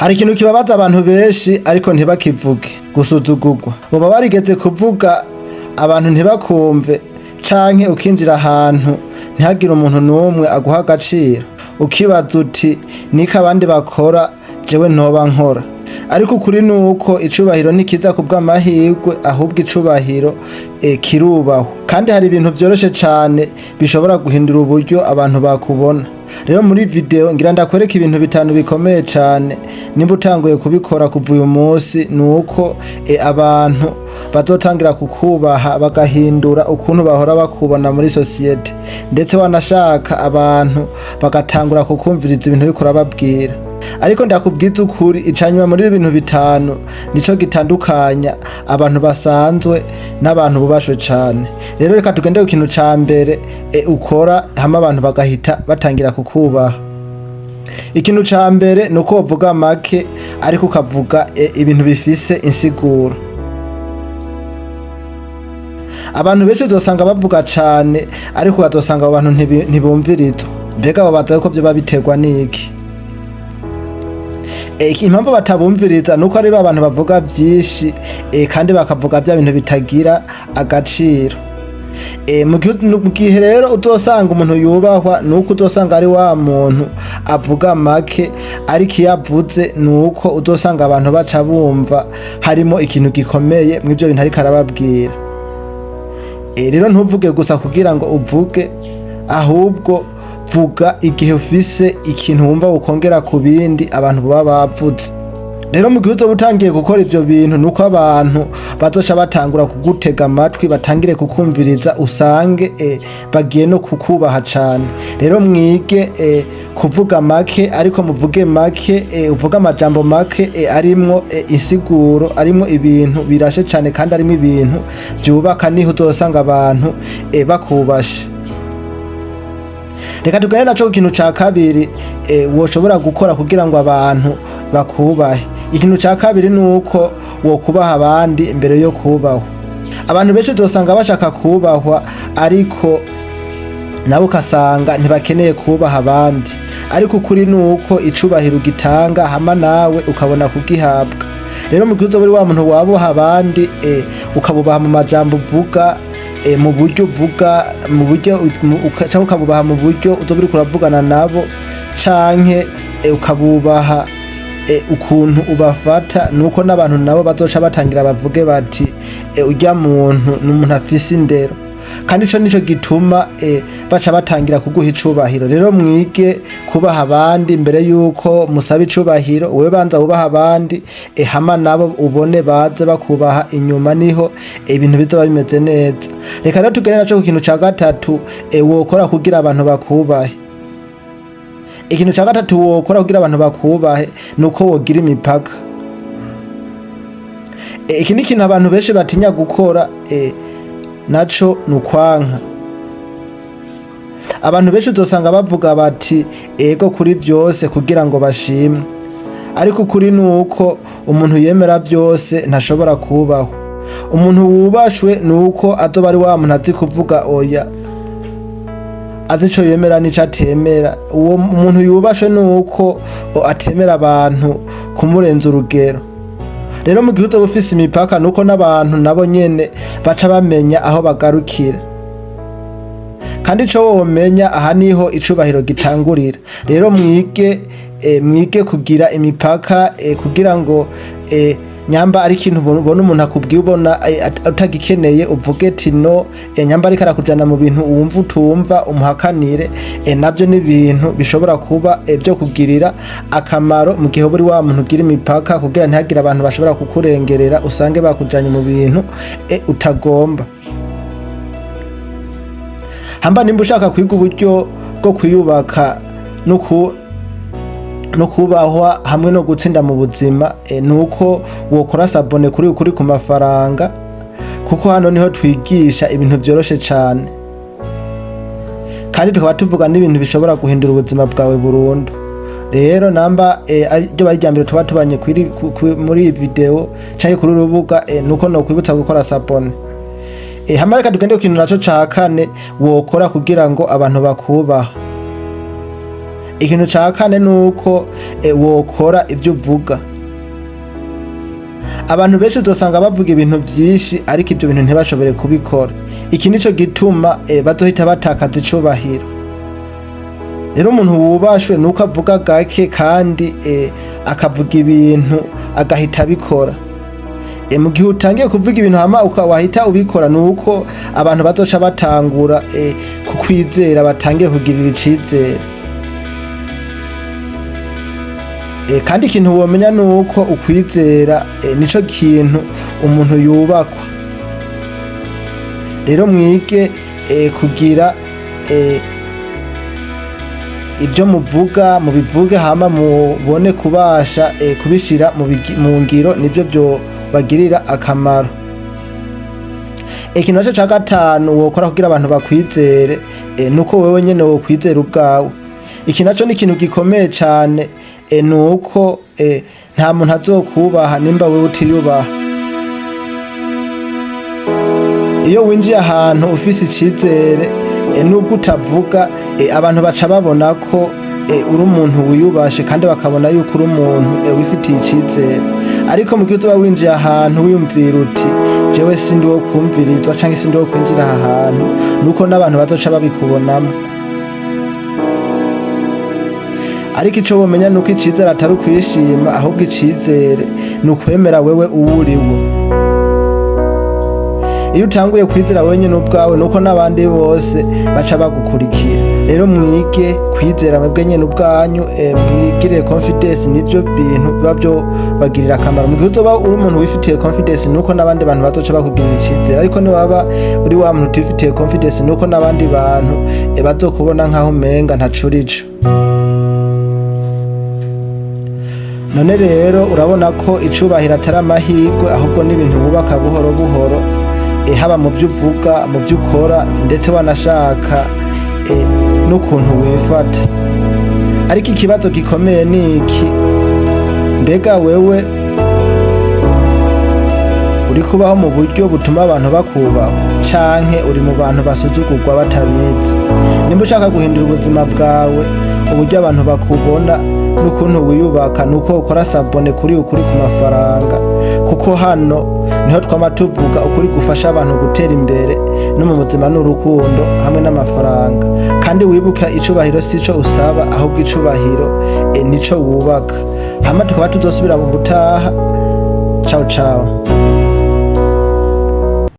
Hari ikintu kibabaza abantu benshi ariko ntibakivuge: gusuzugurwa. Uba warigeze kuvuga abantu ntibakumve, canke ukinjira ahantu ntihagire umuntu n'umwe aguha agaciro, ukibaza uti: "Niko abandi bakora, jewe ntoba nkora?" Ariko ukuri ni uko icubahiro ntikiza kubw'amahirwe, ahubwo icubahiro kirubahwa. Kandi hari ibintu vyoroshe cane bishobora guhindura uburyo abantu bakubona. Rero muri video ngira ndakwereka ibintu bitanu bikomeye cane. Nimba utanguye kubikora kuva uyu munsi, ni uko abantu bazotangira kukubaha, bagahindura ukuntu bahora bakubona muri sosiyete, ndetse wanashaka abantu bagatangura kukumviriza ibintu uriko urababwira. Ariko ndakubwiza ukuri, icanyuma muri ibi bintu bitanu nico gitandukanya abantu basanzwe n'abantu bubashwe cane. Rero reka tugende ku kintu ca mbere ukora hama abantu bagahita batangira kukubaha. Ikintu ca mbere ni uko wovuga make, ariko ukavuga ibintu bifise insiguro. Abantu benshi uzosanga bavuga cane, ariko ukazosanga abo bantu ntibumvirizwa. Mbega babaza yuko vyoba biterwa n'iki? Impamvu batabumviriza nuko ari ba bantu bavuga vyinshi, kandi bakavuga vya bintu bitagira agaciro. Mu gihe rero uzosanga umuntu yubahwa, nuko uzosanga ari wa muntu avuga make, ariko iyo avuze nuko uzosanga abantu baca bumva harimo ikintu gikomeye mw'ivyo bintu ariko arababwira. Rero ntuvuge gusa kugira ngo uvuge, ahubwo vuga igihe ufise ikintu wumva wokongera ku bindi abantu baba bavuze. Rero mu gihe uzoba utangiye gukora ivyo bintu, nuko abantu bazoca batangura kugutega amatwi, batangire kukumviriza, usange bagiye no kukubaha cane. Rero mwige kuvuga make, ariko muvuge make, uvuge amajambo make arimwo insiguro, arimwo ibintu birashe cane, kandi arimwo ibintu vyubaka. Niho uzosanga abantu bakubashe. Reka tugane naco ku kintu ca kabiri woshobora gukora kugira ngo abantu bakubahe. Ikintu ca kabiri ni uko wokubaha abandi imbere yo kubahwa. Abantu benshi uzosanga bashaka kubahwa, ariko nabo ukasanga ntibakeneye kubaha abandi. Ariko ukuri ni uko icubahiro ugitanga, hama nawe ukabona kugihabwa. Rero mu gihe uzoba uri wa muntu wabuha abandi, ukabubaha mu majambo uvuga, mu buryo uvuga, mu buryo canke ukabubaha mu buryo uzoba uriko uravugana nabo, canke ukabubaha ukuntu ubafata, nuko n'abantu nabo bazoca batangira bavuge bati: "Urya muntu ni umuntu afise indero." Kandi ico nico gituma baca batangira kuguha icubahiro. Rero mwige kubaha abandi mbere yuko musaba icubahiro. Wewe banza wubaha abandi, hama nabo ubone baze bakubaha inyuma, niho ibintu bizoba bimeze neza. Reka rero tugende naco ku kintu ca gatatu wokora kugira abantu bakubahe. Ikintu ca gatatu wokora kugira abantu bakubahe ni uko wogira imipaka. Iki ni ikintu abantu benshi batinya gukora, naco ni ukwanka. Abantu benshi uzosanga bavuga bati ego kuri vyose kugira ngo bashimwe, ariko ukuri ni uko umuntu yemera vyose ntashobora kubaho. Umuntu wubashwe ni uko azoba ari wa muntu azi kuvuga oya, azi ico yemera n'ico atemera. Uwo muntu yubashwe ni uko atemera abantu kumurenza urugero. Rero mu gihe uzoba ufise imipaka, nuko n'abantu nabo nyene baca bamenya aho bagarukira. Kandi ico womenya aha, niho icubahiro gitangurira. Rero mwige kugira imipaka, kugira ngo nyamba ari ikintu ubona umuntu akubwiye, ubona utagikeneye, uvuge ati no. Nyamba ariko arakujana mu bintu wumva utumva, umuhakanire. Navyo ni ibintu bishobora kuba byo kugirira akamaro mu gihe uri wa muntu ugira imipaka, kugira ntihagire abantu bashobora kukurengerera, usange bakujanye mu bintu utagomba. Hamba nimba ushaka kwiga uburyo bwo kwiyubaka no kubahwa hamwe no gutsinda mu buzima, nuko wokora s'abonner kuri Ukuri ku Mafaranga, kuko hano niho twigisha ibintu vyoroshe cane, kandi tukaba tuvuga n'ibintu bishobora guhindura ubuzima bwawe burundu. Rero namba ariryo bari rya mbere tuba tubanye muri iyi video canke kuri urubuga, nuko nokwibutsa gukora s'abonner. Hama reka tugende ku kintu naco ca kane wokora kugira ngo abantu bakubaha. Ikintu ca kane nuko wokora ivyo uvuga. Abantu benshi uzosanga bavuga ibintu vyinshi, ariko ivyo bintu ntibashobore kubikora. Iki nico gituma bazohita batakaza icubahiro. Rero umuntu wubashwe nuko avuga gake kandi akavuga ibintu agahita abikora. Mu gihe utangiye kuvuga ibintu hama wahita ubikora, nuko abantu bazoca batangura kukwizera, batangiye kugirira icizere. Kandi ikintu womenya nuko ukwizera nico kintu umuntu yubakwa. Rero mwige kugira ibyo muvuga mubivuge, hama mubone kubasha kubishira mu ngiro, nivyo vyobagirira akamaro. Ikintu naco ca gatanu wokora kugira abantu bakwizere, nuko wewe nyene wokwizera ubwawe. Iki naco ni ikintu gikomeye cane, nuko nta muntu azokubaha nimba wewe utiyubaha. Iyo winjiye ahantu ufise icizere, nubwo utavuga, abantu baca babona ko uri umuntu wiyubashe, kandi bakabona yuko uri umuntu wifitiye icizere. Ariko mu gihe uzoba winjiye ahantu wiyumvira uti jewe sindi uwo kumvirizwa canke sindi uwo kwinjira aha hantu, nuko n'abantu bazoca babikubonamwo. Ariko ico womenya nuko icizere atari ukwishima, ahubwo icizere ni ukwemera wewe uwo uriwe. Iyo utanguye kwizera wenyene ubwawe, nuko n'abandi bose baca bagukurikira. Rero mwige kwizera mwebwe nyene ubwanyu, mwigirire confidence, nivyo bintu biba vyobagirira akamaro. Mu gihe uzoba uri umuntu wifitiye confidence, nuko n'abandi bantu bazoca bakugirira icizere. Ariko niwaba uri wa muntu utifitiye confidence, nuko n'abandi bantu bazokubona nkaho umenga ntaco urico. None rero urabona ko icubahiro atari amahirwe, ahubwo n'ibintu wubaka buhoro buhoro, haba mu vyo uvuga, mu vyo ukora, ndetse wanashaka n'ukuntu wifata. Ariko ikibazo gikomeye ni iki: mbega wewe uri kubaho mu buryo butuma abantu bakubaha, canke uri mu bantu basuzugurwa batabizi? Nimba ushaka guhindura ubuzima bwawe, uburyo abantu bakubona n'ukuntu wiyubaka, nuko ukora sabone kuri Ukuri ku Mafaranga, kuko hano niho twama tuvuga ukuri gufasha abantu gutera imbere no mu buzima n'urukundo hamwe n'amafaranga. Kandi wibuka, icubahiro sico usaba, ahubwo icubahiro nico wubaka. Hama tukaba tuzosubira mu butaha. Ciao ciao.